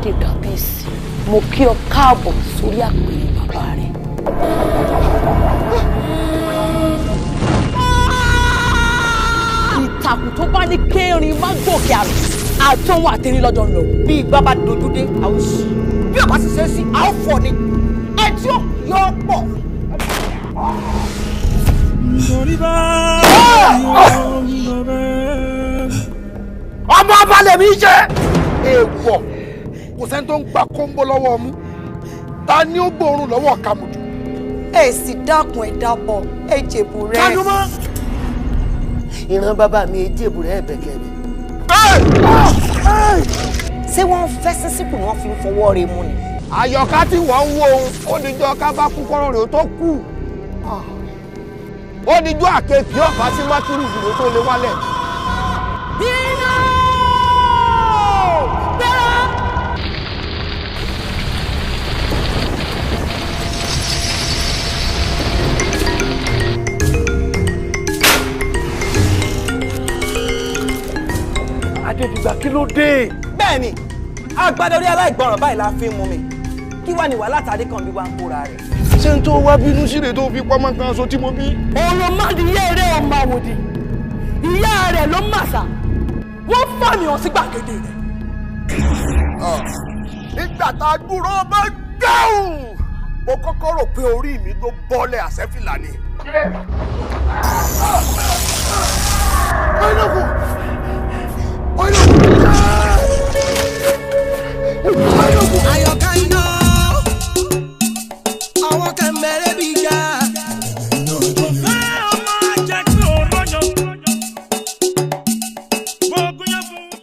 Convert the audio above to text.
Di kábíyèsí, mo kí ọ káàbọ̀ sórí àpèrè bàbá rẹ. Ìtàkùn tó bá ní kéèrín má gòkè àrùn àtọ̀hún àtẹ̀rín lọ́jọ́ ń lọ. Bí igbá bá dojú dé, àwọn sì bí ọba sì ṣe é sí, àwọn fọ ni ẹ tí ó yọ pọ̀. Ọmọ abalẹ̀ mi jẹ́ èèwọ̀, kò sẹ́ni tó ń gba kóńbó lọ́wọ́ ọmú, ta ni ó gbóòórùn lọ́wọ́ kàmùdù. Ẹ sì dákun, ẹ dábọ̀, ẹ jèbù rẹ. Kánú mọ́. Ìran bàbá mi jèbù rẹ bẹ̀kẹ̀bẹ̀. Ṣé wọ́n fẹ́ sísìkù ni wọ́n fi ń fọwọ́ rẹ mú ni? Àyọ̀ká tí wọ́n ń wo ohun ó dijọ́ ká bá kú kọ́rọ̀ rẹ̀ ó tó kú, ó dijọ́ àkekèé ọ̀fà sí mákìrì ìdúró tó lé wálẹ̀. Iná gbéra. Adédìgbà, kí ló dé? Bẹ́ẹ̀ni, agbada orí aláìgbọràn báyìí la fi ń mú mi. Kí wàá ní wàhálà tàdé kan bí wàá ń kóra rẹ̀? Ṣé n tó wá bínú síre tó fi pọ́nmọ́ kan so tí mo bí? Òròmọdìyẹ eré ọmọ àwòdì, ìyá rẹ̀ ló màsà, wọ́n fàmì hàn sí gbàgede rẹ̀. Nígbà tá a gbúrò bá dáhùn, mo kọ́kọ́ rò pé orí mi ló bọ́lẹ̀ àṣẹ́fìlà ni.